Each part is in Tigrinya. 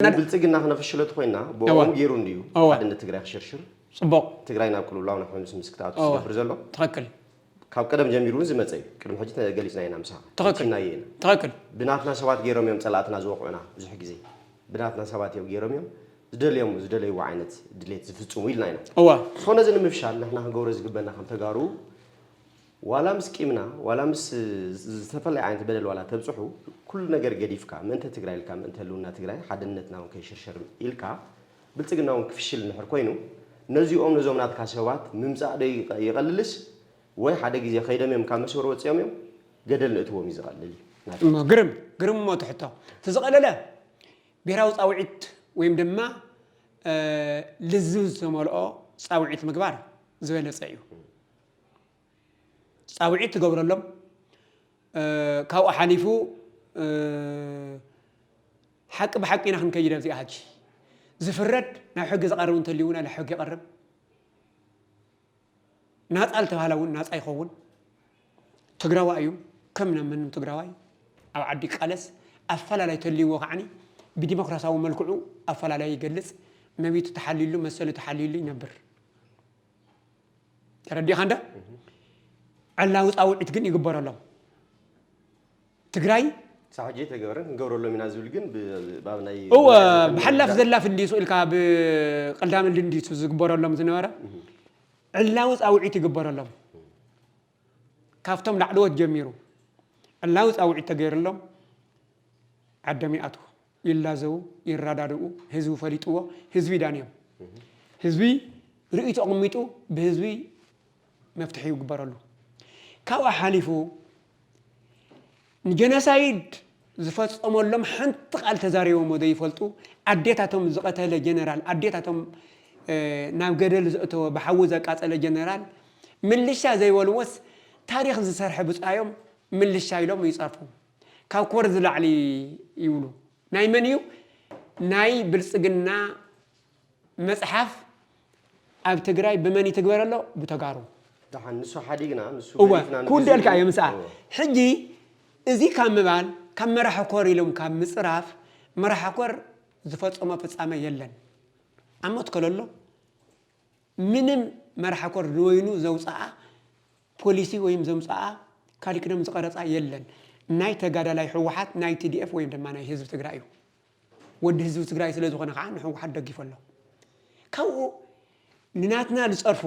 ብልጽግና ክነፍሽሎ ተኾይና እዋ። ብኦም ገይሩ እንድዩ እዋ። ሓድነት ትግራይ ክሽርሽር ፅቡቕ ትግራይ ናብ ቅልውላው ናብ ሕምስ ምስክታቱ እዋ። ዝገብር ዘሎ ትኽክል ካብ ቀደም ጀሚሩ እውን ዝመፀ እዩ። ቅድሚ ሕጂ ተገሊፅና ኢና ምሳኻ ትኽክል። ኢና ኢና ትኽክል ብናትና ሰባት ገይሮም እዮም ፀላእትና ዝወቕዑና ብዙሕ ግዜ ብናትና ሰባት እዮም ገይሮም እዮም ዝደልዮም ዝደለይዎ ዓይነት ድሌት ዝፍፅሙ ኢልና ኢና። እዋ ዝኾነ እዚ ንምፍሻል ንሕና ክንገብሮ ዝግበና ከም ተጋሩ ዋላ ምስ ቂምና ዋላ ምስ ዝተፈላለየ ዓይነት በደል ዋላ ተብፅሑ ኩሉ ነገር ገዲፍካ ምእንተ ትግራይ ኢልካ ምእንተ ህልውና ትግራይ ሓድነትና እውን ከይሽርሸር ኢልካ ብልፅግና እውን ክፍሽል እንድሕር ኮይኑ ነዚኦም ነዞም ናትካ ሰባት ምምፃእ ዶ ይቐ- ይቐልልስ ወይ ሓደ ግዜ ከይዶም እዮም ካብ መስመር ወፂኦም እዮም ገደል ንእትዎም እዩ ዝቐልል እዩ ናትካ። እሞ ግርም ግርም እሞ ትሕቶ እቲ ዝቐለለ ብሔራዊ ፃውዒት ወይም ድማ እ፣ ልዝብ ዝተመልኦ ፃውዒት ምግባር ዝበለፀ እዩ። ፃውዒት ትገብረሎም እ፣ ካብኡ ሓሊፉ እ፣ ሓቂ ብሓቂ ኢና ክንከይድ ኣብዚኣ ሕጂ ዝፍረድ ናብ ሕጊ ዝቐርብ እንተልዩ እውን ናብ ሕጊ ይቐርብ ናፃ ዝተባህለ እውን ናፃ ይኸውን ትግራዋ እዩ ከም ናብ መንም ትግራዋይ ኣብ ዓዲ ይቃለስ ኣፈላላይ ተልይዎ ከዓኒ ብዲሞክራሲያዊ መልክዑ ኣፈላላይ ይገልፅ መብቱ ተሓልዩሉ መሰሉ ተሓልዩሉ ይነብር ተረዲኻ እንደ ዕላዊ ፃውዒት ግን ይግበረሎም ትግራይ ሳብ ሕጂ ተገበረን ክንገብረሎም ኢና ዝብል ግን ብ- ብ- ኣብ ናይ እወ ብሓላፍ ዘላፍ እንዲሱ ኢልካ ብቀልዳም እንዲሱ ዝግበረሎም ዝነበረ ዕላዊ ፃውዒት ይግበረሎም ካብቶም ላዕለዎት ጀሚሩ ዕላዊ ፃውዒት ተገይርሎም ዓዶም ይኣትዉ ይላዘቡ ይረዳድኡ ህዝቢ ፈሊጥዎ ህዝቢ ይዳንዮም ህዝቢ ርእይቶ ኣቕሚጡ ብህዝቢ መፍትሒ ይግበረሉ ካብኡ ሓሊፉ ንጀኖሳይድ ዝፈፀመሎም ሓንቲ ቃል ተዛሪቦሞ ዘይፈልጡ ኣዴታቶም ዝቐተለ ጀነራል ኣዴታቶም ናብ ገደል ዘእተወ ብሓዊ ዘቃፀለ ጀነራል ምልሻ ዘይበልዎስ ታሪክ ዝሰርሐ ብፃዮም ምልሻ ኢሎም ይፀርፉ ካብ ኮር ዝላዕሊ ይብሉ ናይ መን እዩ ናይ ብልፅግና መፅሓፍ ኣብ ትግራይ ብመን ይትግበር ኣሎ ብተጋሩ ደሓን ንሱ ሓዲግና ንሱ እወ ገዲፍና ንሱ ክውደልካ ዝብል- እየ ምሳኣ እወ። ሕጂ እዚ ካብ ምባል ካብ መራሒ ኮር ኢሎም ካብ ምፅራፍ መራሒ ኮር ዝፈፀሞ ፍፃመ የለን ኣብ መትከል ኣሎ ምንም መራሒ ኮር ንወይኑ ዘውፅኣ ፖሊሲ ወይም ዘምፅኣ ካሊክደም ዝቐረፃ የለን ናይ ተጋዳላይ ህወሓት ናይ ቲዲኤፍ ወይም ድማ ናይ ህዝቢ ትግራይ እዩ ወዲ ህዝቢ ትግራይ ስለ ዝኾነ ከዓ ንህወሓት ደጊፉ ኣሎ ካብኡ ንናትና ዝፀርፉ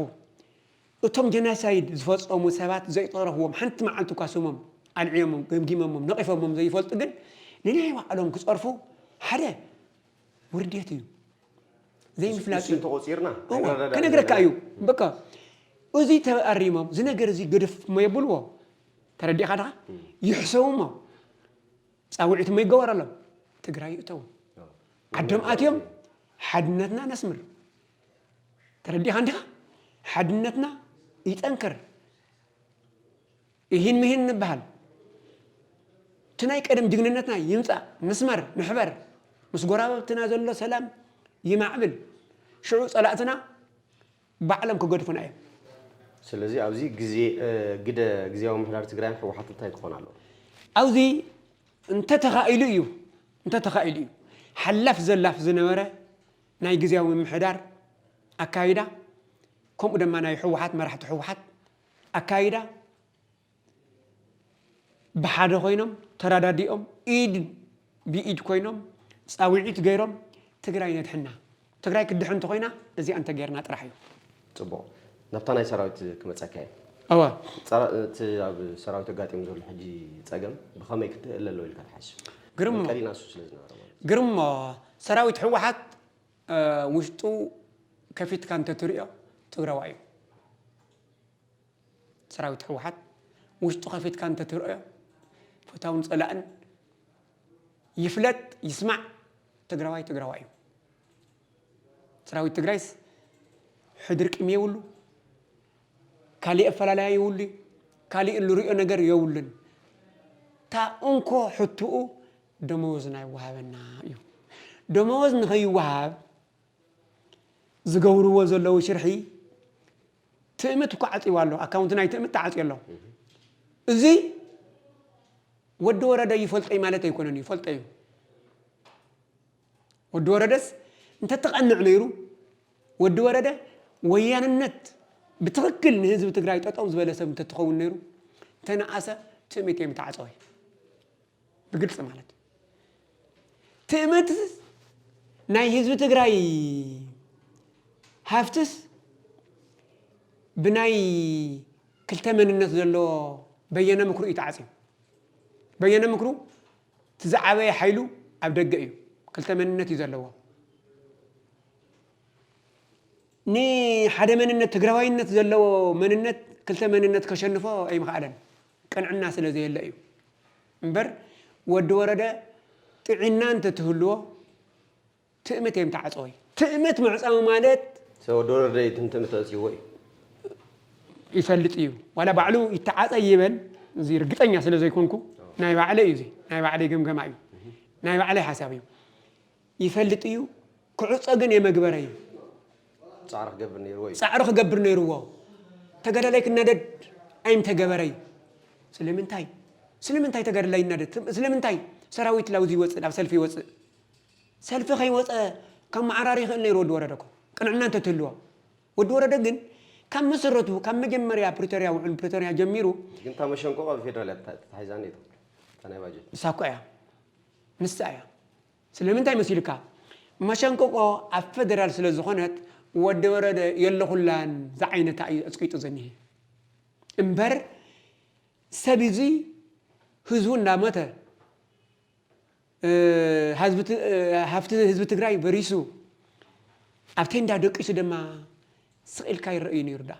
እቶም ጀናሳይድ ዝፈፀሙ ሰባት ዘይጠረፍዎም ሓንቲ መዓልቲ እኳ ስሞም ኣልዕዮሞም ገምጊመሞም ነቒፎሞም ዘይፈልጡ ግን ንናይ ባዕሎም ክፀርፉ ሓደ ውርደት እዩ ዘይምፍላጥ እሱ ተቆፂርና እወ፣ ከነግረካ እዩ በቃ እዚ ተኣሪሞም እዚ ነገር እዚ ግድፍ እሞ የብልዎ ተረዲእካ ድኻ ይሕሰቡ እሞ ፃውዒት እሞ ይገበረሎም ትግራይ ይእተው ዓዶም ኣትዮም ሓድነትና ነስምር ተረዲኻ እንዲኻ ሓድነትና ይጠንክር ይሂን ምሂን ንበሃል እቲ ናይ ቀደም ጅግንነትና ይምፃእ ንስመር ንሕበር ምስ ጎራበብትና ዘሎ ሰላም ይማዕብል ሽዑ ፀላእትና ባዕሎም ክገድፉና እዮም ስለዚ ኣብዚ ግዜ ግደ ግዜያዊ ምሕዳር ትግራይን ህወሓት እንታይ ክኾን ኣለዎ ኣብዚ እንተተኻኢሉ እዩ እንተተኻኢሉ እዩ ሓላፍ ዘላፍ ዝነበረ ናይ ግዜያዊ ምምሕዳር ኣካይዳ ከምኡ ድማ ናይ ህወሓት መራሕቲ ህወሓት ኣካይዳ ብሓደ ኮይኖም ተረዳዲኦም ኢድ ብኢድ ኮይኖም ፃውዒት ገይሮም ትግራይ ነድሕና ትግራይ ክድሕን እንተኮይና እዚኣ እንተገይርና ጥራሕ እዩ ፅቡቕ ናብታ ናይ ሰራዊት ክመፀካ እየ እወ ጸረ- እቲ ኣብ ሰራዊት ኣጋጢሙ ዘሎ ሕጂ ፀገም ብኸመይ ክትእለ ኣለዎ ኢልካ ትሓስብ ግርም ቀዲና እሱ ስለ ዝነበረ ማለት እዩ። ግርሞ ሰራዊት ህወሓት እ፣ ውሽጡ ከፊትካ እንተትሪኦ ትግራዋ እዩ ሰራዊት ህወሓት ውሽጡ ከፊትካ እንተትሪኦ ፈታውን ፀላእን ይፍለጥ ይስማዕ ትግራዋይ ትግራዋይ እዩ ሰራዊት ትግራይስ ሕድር ቂም የብሉ ካሊእ ኣፈላላያ የብሉ ካሊእ ንሪኦ ነገር የብሉን እታ እንኮ ሕትኡ ደመወዝና ይወሃበና እዩ ደመወዝ ንኸይወሃብ ዝገብርዎ ዘለዉ ሽርሒ ትእምት እኮ ዓፂዋ ኣሎ ኣካውንት ናይ ትእምት ተዓፅዮ ኣሎ እዚ ወዲ ወረደ ይፈልጠይ ማለት ኣይኮነን ይፈልጠ እዩ ወዲ ወረደስ እንተተቐንዕ ነይሩ፣ ወዲ ወረደ ወያንነት ብትኽክል ንህዝቢ ትግራይ ጠጠው ዝበለ ሰብ እንተትኸውን ነይሩ፣ እንተነኣሰ ትእምት እዮም ተዓፀወ። ብግልፂ ማለት እዩ። ትእምት ናይ ህዝቢ ትግራይ ሃፍትስ ብናይ ክልተ መንነት ዘለዎ በየነ ምክሩ እዩ ተዓፅዩ። በየነ ምክሩ እቲ ዝዓበየ ሓይሉ ኣብ ደገ እዩ። ክልተ መንነት እዩ ዘለዎ። ንሓደ መንነት፣ ትግራዋይነት ዘለዎ መንነት ክልተ መንነት ከሸንፎ ኣይምኽኣለን። ቅንዕና ስለ ዘየለ እዩ። እምበር ወዲ ወረደ ጥዕና እንተትህልዎ ትእምት እዮም ተዓፀወይ። ትእምት መዕፀዊ ማለት ሰብ ወዲ ወረደ እዩ ትምትም ተዕፅይዎ እዩ። ይፈልጥ እዩ። ዋላ ባዕሉ ይተዓፀ ይበል፣ እዚ ርግፀኛ ስለ ዘይኮንኩ ናይ ባዕለይ እዩ። እዚ ናይ ባዕለይ ገምገማ እዩ። ናይ ባዕለይ ሓሳብ እዩ። ይፈልጥ እዩ። ክዕፀ ግን የመግበረ እዩ። ፃዕሪ ክገብር ነይርዎ እዩ። ፃዕሪ ክገብር ነይርዎ። ተጋዳላይ ክናደድ ኣይምተገበረይ። ስለምንታይ? ስለምንታይ ተጋዳላይ ይናደድ? ስለምንታይ ሰራዊት ላውዚ ይወፅእ፣ ናብ ሰልፊ ይወፅእ? ሰልፊ ከይወፀ ከመዓራሪ ይኽእል ነይሩ ወዲ ወረደ እኮ፣ ቅንዕና እንተትህልዎ። ወዲ ወረደ ግን ካብ መሰረቱ፣ ካብ መጀመርያ ፕሪቶርያ፣ ውዕል ፕሪቶርያ ጀሚሩ ግን እታ መሸንቆቆ ብፌደራል እያ ተታ- ተታሒዛ እኒቶ እታ ናይ ባጀት። ንሳ እኮ እያ፣ ንሳ እያ። ስለምንታይ መሲልካ? መሸንቆቆ ኣብ ፌደራል ስለ ዝኾነት ወዲ ወረደ የለኹላን ዝዓይነታ እዩ ኣፅቂጡ ዘኒሄ። እምበር ሰብ እዚ ህዝቡ እንዳሞተ፣ እ፣ ሃዝቢ ት- እ፣ ሃፍቲ ህዝቢ ትግራይ በሪሱ፣ ኣብ ቴንዳ ደቂሱ ድማ ስቕ ኢልካ ይረኣዩ ነይሩ። ዳ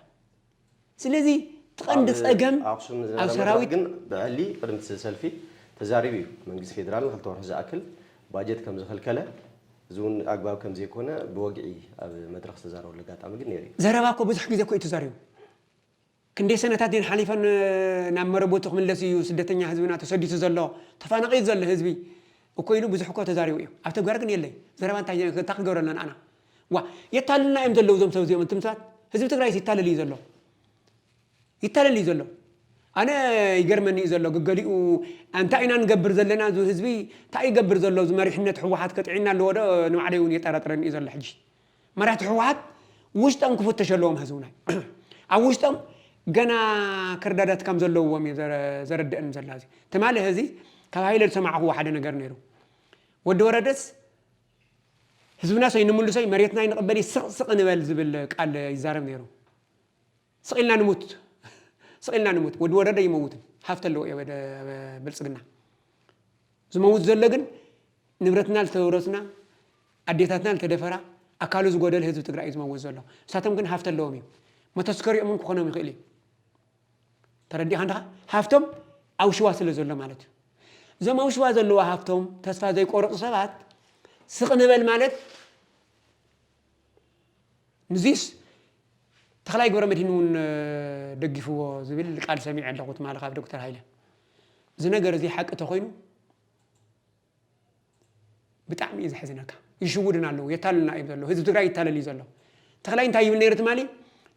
ስለዚ እቲ ቀንዲ ኣብ ፀገም ኣኽሱም ኣብ ዝነበረ መድረኽ ሰራዊት ግን ብዕሊ ቅድሚ እቲ ሰልፊ ተዛሪቡ እዩ። መንግስቲ ፌደራል ንክልተ ወርሒ ዝኣክል ባጀት ከም ዝኸልከለ፣ እዚ እውን ኣግባብ ከም ዘይኮነ ብወግዒ ኣብ መድረኽ ዝተዛረበሉ ኣጋጣሚ ግን ነይሩ እዩ። ዘረባ እኮ ብዙሕ ግዜ እኮ እዩ ተዛሪቡ። ክንደይ ሰነታት ድን ሓሊፈን ናብ መረቦቱ ክምለስ እዩ፣ ስደተኛ ህዝብና ተሰዲቱ ዘሎ፣ ተፋናቒ ዘሎ ህዝቢ እኮ ኢሉ ብዙሕ እኮ ተዛሪቡ እዩ። ኣብ ተግባር ግን የለይ። ዘረባ እንታይ እንታይ ክገብረልና ንኣና? ዋ፣ የታልልና እዮም ዘለዉ እዞም ሰብ እዚኦም። እንትም ሰባት ህዝቢ ትግራይ ይታለል እዩ ዘሎ። ይታለል እዩ ዘሎ። ኣነ ይገርመኒ እዩ ዘሎ። ግገሊኡ እንታይ ኢና ንገብር ዘለና? እዚ ህዝቢ እንታይ ይገብር ዘሎ? እዚ መሪሕነት ህወሓት ከጥዒና ኣለዎ ዶ? ንባዕለይ እውን የጠራጥረኒ እዩ ዘሎ። ሕጂ መራሕቲ ህወሓት ውሽጦም ክፍተሽ ኣለዎም። ህዝብና ኣብ ውሽጦም ገና ክርዳዳት ከም ዘለዎም እዩ ዘረ- ዘረድእን ዘላ። እዚ ትማሊ እዚ ካብ ሃይለ ዝሰማዕኽዎ ሓደ ነገር ነይሩ። ወዲ ወረደስ ህዝብና ሰይ ንምልሶይ መሬትና ይንቕበል ስቕ ስቕ ንበል ዝብል ቃል ይዛረብ ነይሩ። ስቕ ኢልና ንሙት፣ ስቕ ኢልና ንሙት። ወዲ ወረደ ይመውትን ሃፍቲ ኣለዎ እዩ ወደ ብልፅግና ዝመውት ዘሎ ግን ንብረትና ዝተወረስና፣ ኣዴታትና ዝተደፈራ፣ ኣካሉ ዝጎደለ ህዝቢ ትግራይ እዩ ዝመውት ዘሎ። እሳቶም ግን ሃፍቲ ኣለዎም እዩ። መተስከሪኦም እውን ክኾኖም ይኽእል እዩ። ተረዲኻ እንድኻ? ሃፍቶም ኣብ ሽዋ ስለ ዘሎ ማለት እዩ። እዞም ኣብ ሽዋ ዘለዋ ሃፍቶም ተስፋ ዘይቆረፁ ሰባት ስቕ ንበል ማለት ንዚስ ተኽላይ ገብረ መድህን እውን እ፣ ደጊፍዎ ዝብል ቃል ሰሚዐ ኣለኹ ትማሊ ካብ ዶክተር ሃይለ። እዚ ነገር እዚ ሓቂ ተኮይኑ ብጣዕሚ እዩ ዘሕዝነካ። ይሽውድን ኣለዉ፣ የታልልና እዩ ዘሎ። ህዝቢ ትግራይ ይታለል እዩ ዘሎ። ተኽላይ እንታይ ይብል ነይሩ ትማሊ?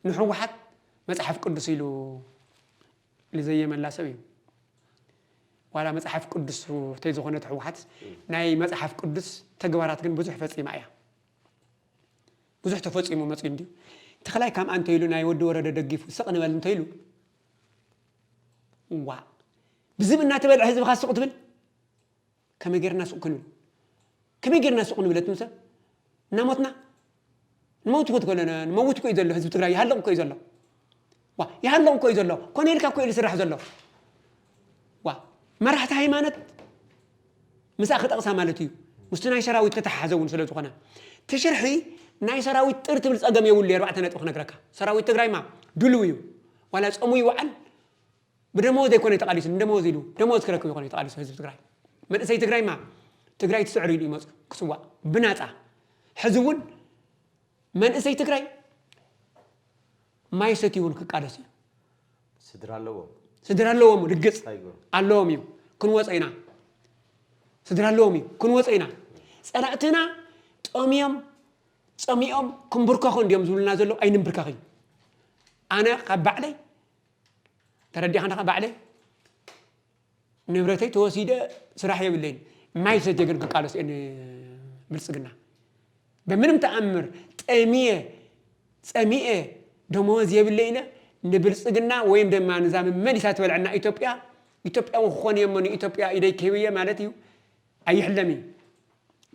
ንህወሓት መፅሓፍ ቅዱስ ኢሉ ልዘየመላ ሰብ እዩ። ዋላ መፅሓፍ ቅዱስ ተይዝኾነት ህወሓት ናይ መፅሓፍ ቅዱስ ተግባራት ግን ብዙሕ ፈፂማ እያ። ብዙሕ ተፈፂሙ መፅኡ እንድዩ። ተኽላይ ከምኣ እንተኢሉ ናይ ወዲ ወረደ ደጊፉ ስቕ ንበል እንተኢሉ ዋ ብዝብ እናተበልዐ ህዝብኻ ስቕ ትብል? ከመይ ጌርና ስቕ ክንብል? ከመይ ጌርና ስቕ ንብል? እትም ሰብ እናሞትና ንመውት እኮ ትኮለና ንመውት እኮ እዩ ዘሎ ህዝቢ ትግራይ ይሃልቕ እኮ እዩ ዘሎ። ዋ ይሃልቕ እኮ እዩ ዘሎ። ኮነ ኢልካ እኮ እዩ ዝስራሕ ዘሎ። ዋ መራሕቲ ሃይማኖት ምስኣ ክጠቕሳ ማለት እዩ። ምስቲ ናይ ሰራዊት ከተሓሓዘ እውን ስለ ዝኾነ እቲ ሽርሒ ናይ ሰራዊት ጥር ትብል ፀገም የብሉ። ኣርባዕተ ነጥቢ ክነግረካ ሰራዊት ትግራይማ ድልው እዩ። ዋላ ፀሙ ይውዓል ብደመወዝ ኣይኮነ ተቓሊሱ ንደመወዝ ኢሉ ደመወዝ ክረክብ ይኮነ ተቓሊሱ ህዝቢ ትግራይ። መንእሰይ ትግራይማ ትግራይ ትስዕር ኢሉ ይመፁ ክስዋእ ብናፃ። ሕዚ እውን መንእሰይ ትግራይ ማይ ሰትዩ እውን ክቃለስ እዩ። ስድራ ኣለዎም። ስድራ ኣለዎም ርግፅ እንታይ ይገብሩ? ኣለዎም እዩ። ክንወፀ ኢና። ስድራ ኣለዎም እዩ። ክንወፀ ኢና። ፀላእትና ጠምዮም ፀሚኦም ክንብርከኹ እንዲዮም ዝብሉና ዘለዉ ኣይንንብርከኽ እዩ። ኣነ ካብ ባዕለይ ተረዲኻ እንዲኻ ባዕለይ ንብረተይ ተወሲደ ስራሕ የብለይን። ማይ ሰትየ ግን ክቃለስ እየ ን- ብልፅግና በምንም ተኣምር ጠሚየ ጸሚኤ ደመወዝ የብለ ኢለ ንብልጽግና ወይም ድማ ንዛ መመሊሳ ትበልዐና ኢትዮጵያ ኢትዮጵያዊ ክኾን እየ እሞ ንኢትዮጵያ ኢደይ ክህብ እየ ማለት እዩ። ኣይሕለም እዩ።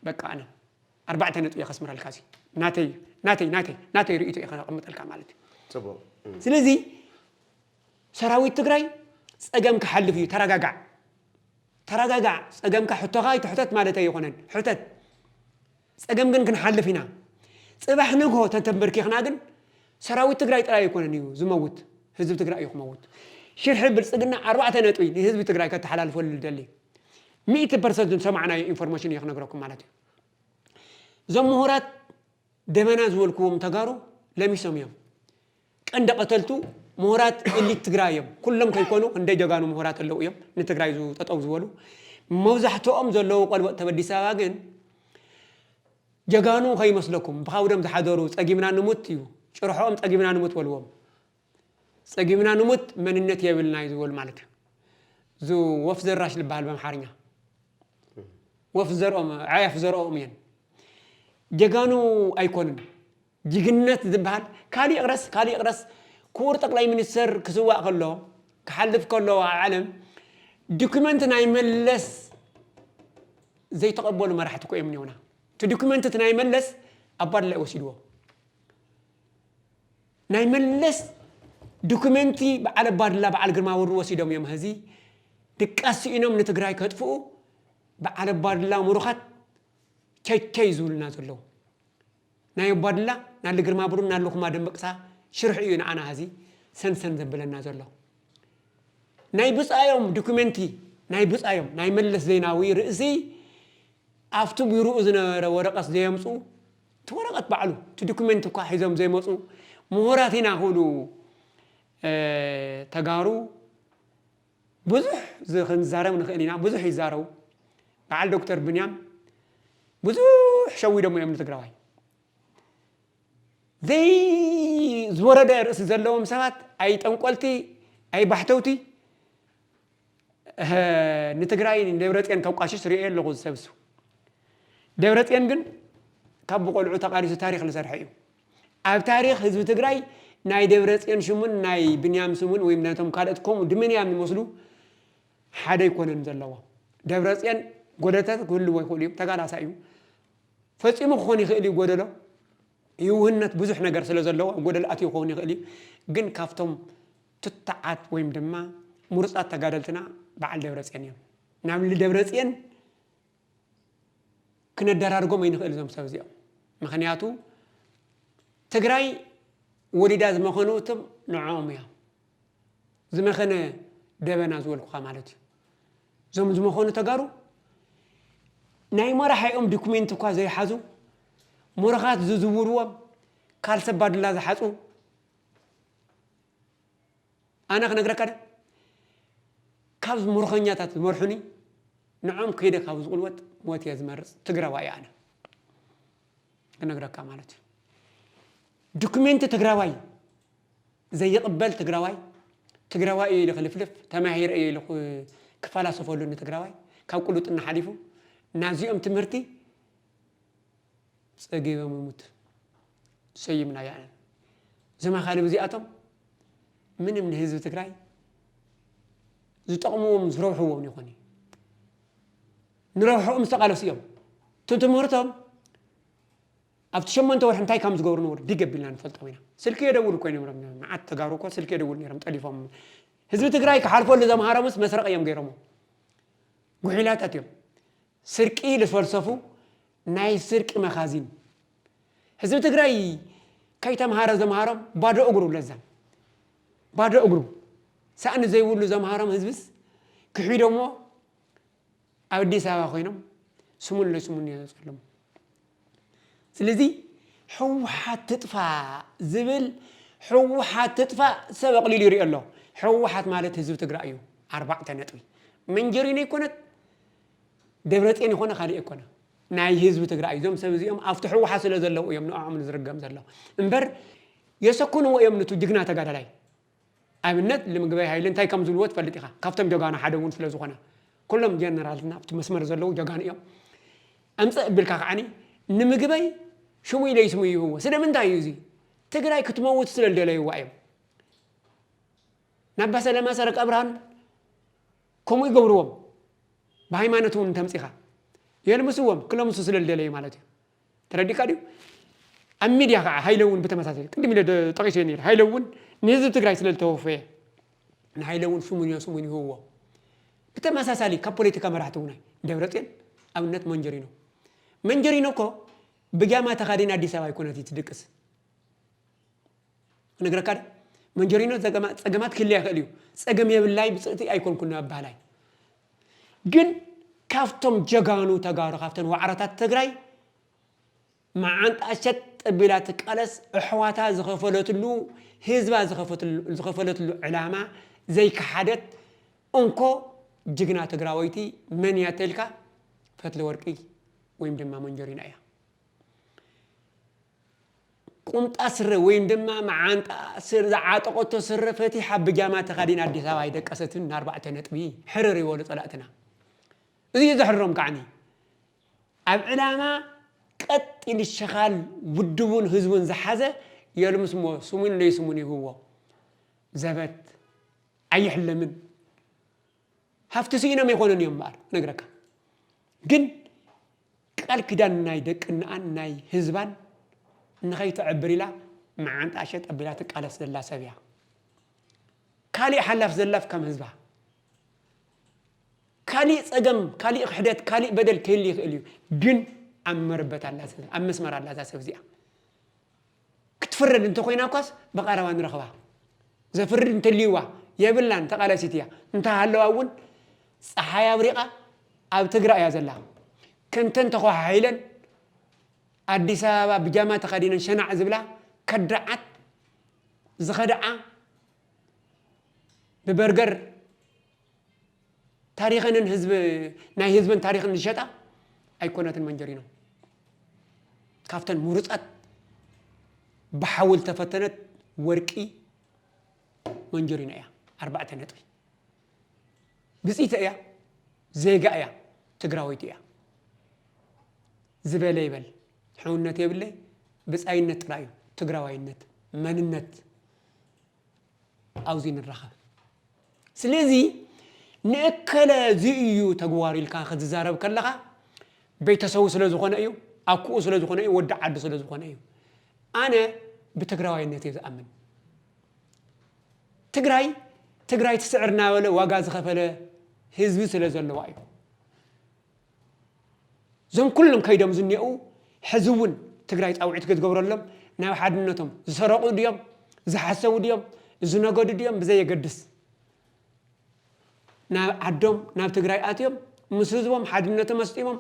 በቃ ኣነ ኣርባዕተ ነጥቢ እየ ከስምረልካ እዚ ናተይ ናተይ ናተይ ናተይ ርእይቶ እየ ከቐምጠልካ ማለት እዩ። ጽቡቅ። ስለዚ ሰራዊት ትግራይ ጸገም ክሓልፍ እዩ። ተረጋጋዕ ተረጋጋዕ። ጸገምካ ሕቶኻ ኣይትሕተት ማለት ኣይኮነን። ሕተት። ጸገም ግን ክንሓልፍ ኢና። ጽባሕ ንግሆ ተተንበርኪኽና ግን ሰራዊት ትግራይ ጥራይ ኣይኮነን እዩ ዝመውት፣ ህዝቢ ትግራይ እዩ ክመውት። ሽርሒ ብልጽግና ኣርባዕተ ነጥቢ ንህዝቢ ትግራይ ከተሓላልፈሉ ዝደሊ ሚእቲ ፐርሰንት ዝሰማዕናዮ ኢንፎርሜሽን እየ ክነግረኩም ማለት እዩ። እዞም ምሁራት ደበና ዝበልክዎም ተጋሩ ለሚሶም እዮም። ቀንዲ ቀተልቱ ምሁራት ኢሊት ትግራይ እዮም። ኩሎም ከይኮኑ እንደ ጀጋኑ ምሁራት ኣለዉ እዮም ንትግራይ ጠጠው ዝበሉ። መብዛሕትኦም ዘለዉ ቆልበጥ ተበዲስ ኣበባ ግን ጀጋኑ ከይመስለኩም ብኻብዶም ዝሓደሩ ጸጊምና ንሙት እዩ። ጭርሖኦም ጸጊምና ንሙት በልዎም። ጸጊምና ንሙት መንነት የብልና እዩ ዝበሉ ማለት እዩ። እዚ ወፍ ዘራሽ ዝበሃል በምሓርኛ ወፍ ዘርኦም ዓያፍ ዘርኦም እየን። ጀጋኑ ኣይኮኑን። ጅግነት ዝበሃል ካሊእ ቅረስ ካሊእ ቅረስ ክቡር ጠቅላይ ሚኒስተር ክስዋእ ከሎ ክሓልፍ ከሎ ኣብ ዓለም ዶኩመንት ናይ መለስ ዘይተቐበሉ መራሕቲ እኮ እዮም እኒሆና። እቲ ዶኩመንት እቲ ናይ መለስ ኣባድላ እዩ ወሲድዎ። ናይ መለስ ዶኩመንቲ በዓል ኣባድላ በዓል ግርማ ብሩ ወሲዶም እዮም። ሕዚ ድቃስ ስኢኖም ንትግራይ ከጥፍኡ በዓል ኣባድላ ምሩኻት ቸይቸይ ዝብሉና ዘለዉ። ናይ ኣባድላ ናሊ ግርማ ብሩን ናሊ ኩማ ደንበቅሳ ሽርሒ እዩ ንዓና ሕዚ ሰንሰን ዘብለና ዘሎ። ናይ ብፃዮም ዶኩመንቲ ናይ ብፃዮም ናይ መለስ ዜናዊ ርእሲ ኣብቲ ቢሮኡ ዝነበረ ወረቐት ዘየምፁ እቲ ወረቐት ባዕሉ እቲ ዶኩመንት እኳ ሒዞም ዘይመፁ ምሁራት ኢና ክብሉ ተጋሩ ብዙሕ ክንዛረብ ንኽእል ኢና። ብዙሕ ይዛረቡ። በዓል ዶክተር ብንያም ብዙሕ ሸዊዶም እዮም ንትግራዋይ። ዘይ ዝወረደ ርእሲ ዘለዎም ሰባት ኣይ ጠንቆልቲ ኣይ ባሕተውቲ ንትግራይ ንደብረፅዮን ከቋሽሽ ርእየ ኣለኹ ዝሰብሱ። ደብረፅዮን ግን ካብ ብቆልዑ ተቓሊሱ ታሪኽ ዝሰርሐ እዩ። ኣብ ታሪኽ ህዝቢ ትግራይ ናይ ደብረፅዮን ሽሙን ናይ ብንያም ስሙን ወይም ነቶም ካልኦት ከምኡ ድምንያም ዝመስሉ ሓደ ኣይኮነን ዘለዎ። ደብረፅዮን ጎደተት ክህልዎ ይኽእሉ እዮም፣ ተጋላሳይ እዩ። ፈፂሙ ክኾን ይኽእል እዩ ጎደሎ። ይውህነት ብዙሕ ነገር ስለ ዘለዎ ኣብ ጎደሎ ኣትዩ ክኸውን ይኽእል እዩ። ግን ካብቶም ትታዓት ወይም ድማ ምሩፃት ተጋደልትና በዓል ደብረፅዮን እዮም። ናብ ደብረፅዮን ክነደራርጎም ኣይንኽእል እዞም ሰብ እዚኦም። ምኽንያቱ ትግራይ ወሊዳ ዝመኸኑ እቶም ንዕኦም እዮም። ዝመኸነ ደበና ዝበልኩኻ ማለት እዩ። እዞም ዝመኸኑ ተጋሩ ናይ መራሒኦም ዶኩሜንት እኳ ዘይሓዙ፣ ሙሩኻት ዝዝውርዎም፣ ካልሲ ኣባድላ ዝሓፁ፣ ኣነ ክነግረካ ደ ካብ ሙሩኸኛታት ዝመርሑኒ ንዖም ከይደ ካብ ዝቕልወጥ ሞት እየ ዝመርፅ። ትግራዋይ ኣነ ክነግረካ ማለት እዩ። ዶኩሜንት ትግራዋይ ዘይቕበል ትግራዋይ ትግራዋይ እዩ ኢሉ ክልፍልፍ ተማሂረ እዩ ኢሉ ክፈላሰፈሉ ንትግራዋይ ካብ ቅሉጥና ሓሊፉ ናዚኦም ትምህርቲ ጸጊቦም ይሙት ሰይምና ያለን። ዘማኻልብ እዚኣቶም ምንም ንህዝቢ ትግራይ ዝጠቕምዎም ዝረብሕዎም ይኾን እዩ። ንረብሕኦም ዝተቓለሱ እዮም። እቲ ትምህርቶም ኣብቲ ሸሞንተ ወርሒ እንታይ ከም ዝገብሩ ነውር ዲግ ኣቢልና ንፈልጦም ኢና። ስልኪ የደውሉ እኮ ነይሮም። መዓት ተጋሩ እኮ ስልኪ የደውሉ ነይሮም ጠሊፎም። ህዝቢ ትግራይ ክሓልፈሉ ዘምሃሮምስ መስረቕ እዮም ገይሮሞ። ጉሒላታት እዮም። ስርቂ ልፈልሰፉ ናይ ስርቂ መኻዚን። ህዝቢ ትግራይ ከይተምሃረ ዘምሃሮም ባዶ እግሩ ለዛም ባዶ እግሩ ሳእኒ ዘይብሉ ዘምሃሮም ህዝብስ ክሒዶሞ ኣብ ኣዲስ ኣበባ ኮይኖም ስሙን ለስሙን እዮም ዘፅልሙ። ስለዚ ህወሓት ትጥፋእ ዝብል ህወሓት ትጥፋእ ሰብ ኣቕሊሉ ይሪኦ ኣሎ። ህወሓት ማለት ህዝቢ ትግራይ እዩ። ኣርባዕተ ነጥቢ። መንጀሪኖ ኣይኮነት ደብረፅዮን ይኮነ ካልእ ኣይኮነ ናይ ህዝቢ ትግራይ እዩ። እዞም ሰብ እዚኦም ኣብቲ ህወሓት ስለ ዘለዉ እዮም ንዕኦም ዝርገም ዘሎ እምበር የሰኩንዎ እዮም ንቱ ጅግና ተጋዳላይ። ኣብነት ንምግበይ ሃይለ እንታይ ከም ዝብልዎ ትፈልጥ ኢኻ። ካብቶም ጀጋኑ ሓደ እውን ስለ ዝኾነ ኩሎም ጀነራልና ኣብቲ መስመር ዘለዉ ጀጋኑ እዮም። ኣምፅእ እብልካ ከዓኒ ንምግበይ ሽሙ ኢለይ ስሙ ይህዎ። ስለምንታይ እዩ እዚ? ትግራይ ክትመውት ስለ ዝደለይዋ እዮም። ናባ ሰለማ ሰረቀ ኣብርሃን ከምኡ ይገብርዎም። ብሃይማኖት እውን እንተምፂኻ የልምስዎም፣ ክለምሱ ስለ ዝደለዩ ማለት እዩ። ተረዲእካ ድዩ? ኣብ ሚድያ ከዓ ሃይለ እውን ብተመሳሳሊ ቅድም ኢለ ደ-፣ ጠቂሰ ነይረ። ሃይለ እውን ንህዝቢ ትግራይ ስለ ዝተወፈየ ንሃይለ እውን ሽሙን ስሙን ይህብዎ። ብተመሳሳሊ ካብ ፖለቲካ መራሕቲ እውን ደብረፅዮን ኣብነት መንጀሪኖ። መንጀሪኖ እኮ ብጃማ ተኻዲን ኣዲስ ኣበባ ኣይኮነት ትድቅስ። ክነግረካ ዶ? መንጀሪኖ ጸገማ-፣ ጸገማት ክህልያ ይኽእል እዩ። ጸገም የብላይ ብጽእቲ ኣይኮንኩን ኣብ ባህላይ። ግን ካብቶም ጀጋኑ ተጋሩ፣ ካብተን ዋዕሮታት ትግራይ መዓንጣ ሸጥ ኣቢላ ትቃለስ፣ ኣሕዋታ ዝኸፈለትሉ፣ ህዝባ ዝኸፈትሉ-፣ ዝኸፈለትሉ ዕላማ ዘይከሓደት እንኮ ጅግና ትግራወይቲ መን እያ ተልካ? ፈትለ ወርቂ ወይም ድማ መንጀሪኖ እያ። ቁምጣ ስረ ወይም ድማ መዓንጣ ስር-፣ ዝዓጠቐቶ ስረ ፈቲሓ ብጃማ ተኻዲና ኣዲስ ኣበባ ኣይደቀሰትን። ንኣርባዕተ ነጥቢ ሕርር ይበሉ ጸላእትና። እዚ እዩ ዘሕርሮም ከዓኒ። ኣብ ዕላማ ቀጥ ኢሉ ሸኻል ውድቡን ህዝቡን ዝሓዘ የልምስሞ ስሙን ለይስሙን ይህዎ። ዘበት ኣይሕለምን። ሃፍቲ ስኢኖም ኣይኮነን እዮም እምበኣር፣ ነግረካ። ግን ቃል ኪዳን ናይ ደቅናን ናይ ህዝባን ንኸይተዕብር ኢላ መዓንጣ ሸጥ ኣቢላ ትቃለስ ዘላ ሰብ እያ። ካሊእ ሓላፍ ዘላፍ ከም ህዝባ። ካሊእ ጸገም፣ ካሊእ ክሕደት፣ ካሊእ በደል ክህሊ ይኽእል እዩ። ግን ኣብ መርበት ኣላ፣ ኣብ መስመር ኣላ እዛ ሰብ እዚኣ። ክትፍረድ እንተኾይና እኳስ ብቐረባ ንረኽባ። ዘፍርድ እንተልይዋ የብላን፣ ተቓላሲት እያ። እንተሃለዋ እውን ጸሓይ ኣብሪቓ ኣብ ትግራይ እያ ዘላ። ከምተን ተኾሓሒለን ኣዲስ ኣበባ ብጃማ ተኸዲነን ሸናዕ ዝብላ ከዳዓት ዝኸድዓ ብበርገር ታሪኸንን ህዝብ-፣ ናይ ህዝብን ታሪኽን ዝሸጣ ኣይኮነትን መንጀሪኖ። ካብተን ምሩፃት ብሓዊ ዝተፈተነት ወርቂ መንጀሪኖ እያ። ኣርባዕተ ነጥቢ። ብፅይቲ እያ፣ ዜጋ እያ፣ ትግራወይቲ እያ። ዝበለ ይበል፣ ሕውነት የብለይ፣ ብፃይነት ጥራይ እዩ ትግራዋይነት፣ መንነት። ኣብዚ ንራኸብ። ስለዚ ንእከለ እዚ እዩ ተግባሩ ኢልካ ክትዛረብ ከለኻ ቤተሰቡ ስለ ዝኾነ እዩ፣ ኣኩኡ ስለ ዝኾነ እዩ፣ ወዲ ዓዱ ስለ ዝኾነ እዩ። ኣነ ብትግራዋይነት እየ ዝኣምን። ትግራይ፣ ትግራይ ትስዕር እናበለ ዋጋ ዝኸፈለ ህዝቢ ስለ ዘለዋ እዩ። እዞም ኩሎም ከይዶም ዝኒአው ሕዚ እውን ትግራይ ፃውዒት ክትገብረሎም ናብ ሓድነቶም ዝሰረቑ ድዮም፣ ዝሓሰቡ ድዮም፣ ዝነገዱ ድዮም ብዘየገድስ ናብ ዓዶም፣ ናብ ትግራይ ኣትዮም ምስ ህዝቦም ሓድነቶም ኣስጢሞም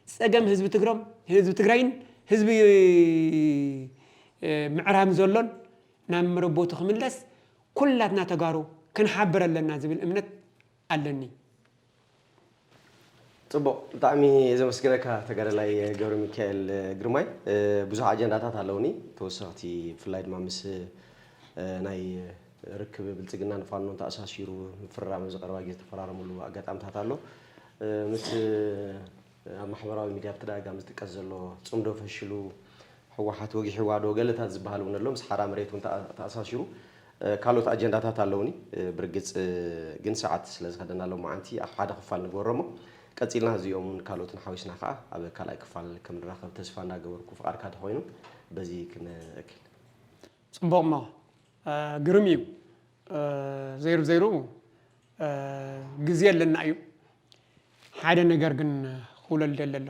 ጸገም ህዝቢ ትግሮም፣ ህዝቢ ትግራይን ህዝቢ፣ እ፣ ምዕራብን ዘሎን ናብ መረቦቱ ክምለስ ኩላትና ተጋሩ ክንሓብር ኣለና ዝብል እምነት ኣለኒ። ጽቡቕ፣ ብጣዕሚ ዘመስግነካ ተጋዳላይ ገብረ ሚካኤል ግርማይ። እ፣ ብዙሕ ኣጀንዳታት ኣለውኒ ተወሰኽቲ፣ ብፍላይ ድማ ምስ፣ እ፣ ናይ ርክብ ብልጽግናን ፋኖን ተኣሳሲሩ ምፍርራም ኣብ ዝቐረባ ግዜ ዝተፈራረምሉ ኣጋጣምታት ኣሎ። እ፣ ምስ ኣብ ማሕበራዊ ሚድያ ብተደጋጋሚ ዝጥቀስ ዘሎ ጽምዶ ፈሽሉ፣ ህወሓት ወጊሕዋ ዶ ገለታት ዝበሃል እውን ኣሎ። ምስ ሓራ መሬት እውን ተኣ-፣ ተኣሳሲሩ፣ እ፣ ካልኦት ኣጀንዳታት ኣለውኒ። እ፣ ብርግጽ፣ እ፣ ግን ሰዓት ስለ ዝኸደና ሎማዓንቲ ኣብ ሓደ ክፋል ንግበሮ እሞ፣ ቀጺልና እዚኦም እውን ካልኦትን ሓዊስና ከኣ ኣብ ካልኣይ ክፋል ከም ንራኸብ ተስፋ እንዳገበርኩ፣ ፍቓድካ ተኾይኑ በዚ ክንእክል። ጽቡቕ እሞ፣ እ፣ ግርም እዩ። እ፣ ዘይሩ ዘይሩ፣ እ፣ ግዜ ኣለና እዩ። ሓደ ነገር ግን ክውለል ደለ ኣሎ።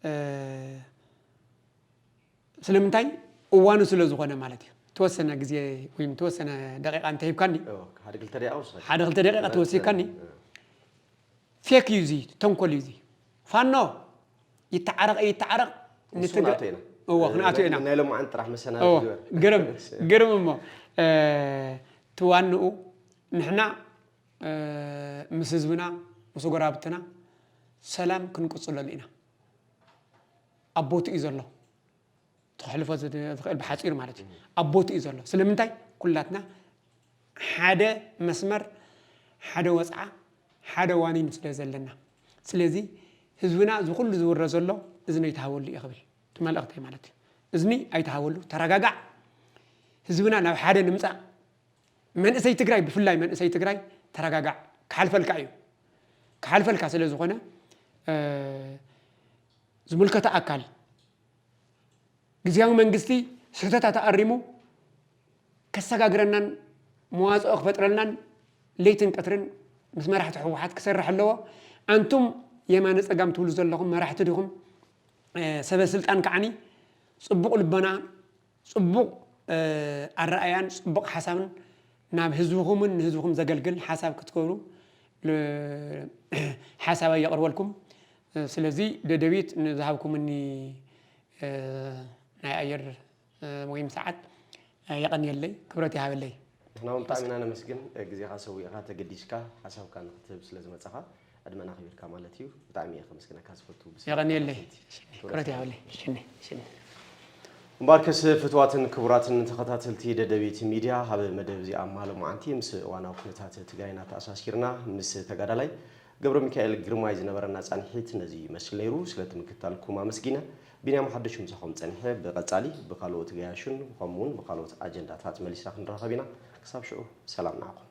እ፣ ስለምንታይ? እዋኑ ስለ ዝኾነ ማለት እዩ። ተወሰነ ግዜ ወይ ተወሰነ ደቂቓ እንተሂብካኒ፣ እዎ፣ ሓደ ክልተ ደቂቓ ውሰድ። ሓደ ክልተ ደቂቓ ተወሲድካኒ፣ እ። ፌክ እዩ እዚ፣ ተንኮል እዩ እዚ። ፋኖ ይተዓረቕ ይተዓረቕ፣ ንሱ ንትግ-፣ ክንኣቶ ኢና። እዎ፣ ክንኣቶ ኢና። ናይ ሎማዓንቲ ጥራሕ መሰናዶ እዎ፣ ግበር። ግርም፣ ግርም እሞ፣ እ፣ ትዋንኡ ንሕና፣ እ፣ ምስ ህዝብና፣ ምስ ጎረባብትና ሰላም ክንቅጽለሉ ኢና። ኣብ ቦትኡ እዩ ዘሎ። ተሕልፎ ዝኽእል ብሓፂሩ ማለት እዩ። ኣብ ቦትኡ እዩ ዘሎ። ስለምንታይ? ኩላትና ሓደ መስመር፣ ሓደ ወፅዓ፣ ሓደ ዋኒን ስለ ዘለና። ስለዚ ህዝብና እዚ ኩሉ ዝውረ ዘሎ እዚ ነይትሃበሉ እዩ ክብል። እቲ መልእኽተይ ማለት እዩ። እዝኒ ኣይትሃበሉ፣ ተረጋጋዕ። ህዝብና ናብ ሓደ ንምጻእ። መንእሰይ ትግራይ፣ ብፍላይ መንእሰይ ትግራይ፣ ተረጋጋዕ። ክሓልፈልካ እዩ። ክሓልፈልካ ስለ ዝኾነ፣ እ፣ ዝምልከቶ ኣካል፣ ግዝያዊ መንግስቲ ስሕተታት ኣሪሙ ከሰጋግረናን መዋፅኦ ክፈጥረልናን ለይትን ቀትርን ምስ መራሕቲ ህወሓት ክሰርሕ ኣለዎ። ኣንቱም የማነ ፀጋም ትብሉ ዘለኹም መራሕቲ ዲኹም? እ፣ ሰበ ስልጣን ከዓኒ ፅቡቕ ልቦና፣ ፅቡቕ፣ እ፣ ኣረኣያን ፅቡቕ ሓሳብን ናብ ህዝብኹምን ንህዝብኹም ዘገልግል ሓሳብ ክትገብሩ ል-፣ ሓሳብ የቕርበልኩም። እ፣ ስለዚ ደደቢት ንዝሃብኩምኒ፣ እ፣ ናይ ኣየር፣ እ፣ ወይም ሰዓት፣ እ፣ የቐንየለይ፣ ክብረት ይሃበለይ። ንሕና እውን ብጣዕሚ ኢና ነመስግን፣ እ፣ ግዜኻ ሰዊእኻ ተገዲስካ ሓሳብካ ንክትህብ ስለ ዝመጻኻ ዕድመና ኣኽቢርካ ማለት እዩ። ብጣዕሚ እየ ከመስግነካ ዝፈቱ ብስም የቐንየለይ። ተኸታተልቲ። ክብረት ክብረት ይሃበለይ። ሽኒ፣ ሽኒ። እምበኣርከስ ፍትዋትን ክቡራትን ተኸታተልቲ ደደቢት ሚድያ፣ ኣብ መደብ እዚኣ ማሎ መዓንቲ ምስ እዋናዊ ኩነታት ትግራይና ተኣሳሲርና ምስ ተጋዳላይ ገብረ ሚካኤል ግርማይ ዝነበረና ጻንሒት ነዚ ይመስል ነይሩ። ስለቲ ምክታልኩም ኣመስጊነ። ቢንያም ሓድሽ ምሳኹም ጸኒሐ። ብቐጻሊ ብኻልኦት ገያሹን ከምኡውን ብኻልኦት ኣጀንዳታት መሊስና ክንራኸብ ኢና። ክሳብ ሽዑ ሰላም ንዓኹም።